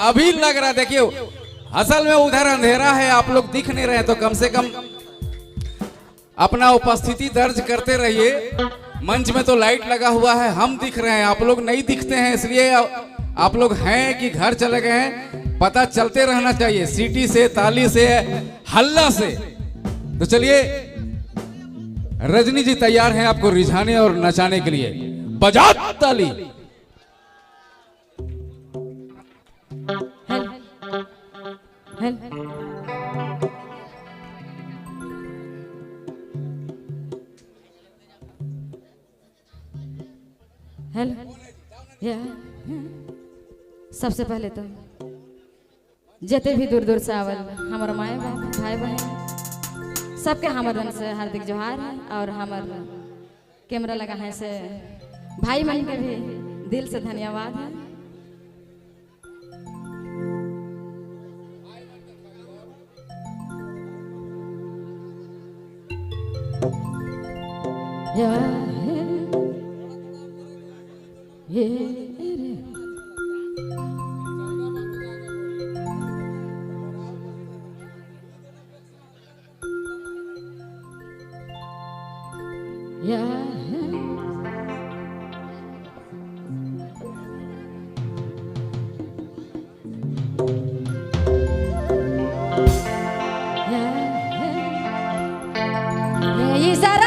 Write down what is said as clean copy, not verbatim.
अभी लग रहा है, देखिए असल में उधर अंधेरा है, आप लोग दिख नहीं रहे, तो कम से कम अपना उपस्थिति दर्ज करते रहिए। मंच में तो लाइट लगा हुआ है, हम दिख रहे हैं, आप लोग नहीं दिखते हैं, इसलिए आप लोग हैं कि घर चले गए हैं पता चलते रहना चाहिए, सीटी से, ताली से, हल्ला से। तो चलिए रजनी जी तैयार हैं आपको रिझाने और नचाने के लिए। बजाओ ताली। हेल हेल हेल या। सबसे पहले तो जते भी दूर दूर से आवल हमार माए बाप भाई बहन सबके हमार रंग से हार्दिक जोहार है। और हमार कैमरा लगा है से भाई मन के भी दिल से धन्यवाद है। या ये रे या या ये सारा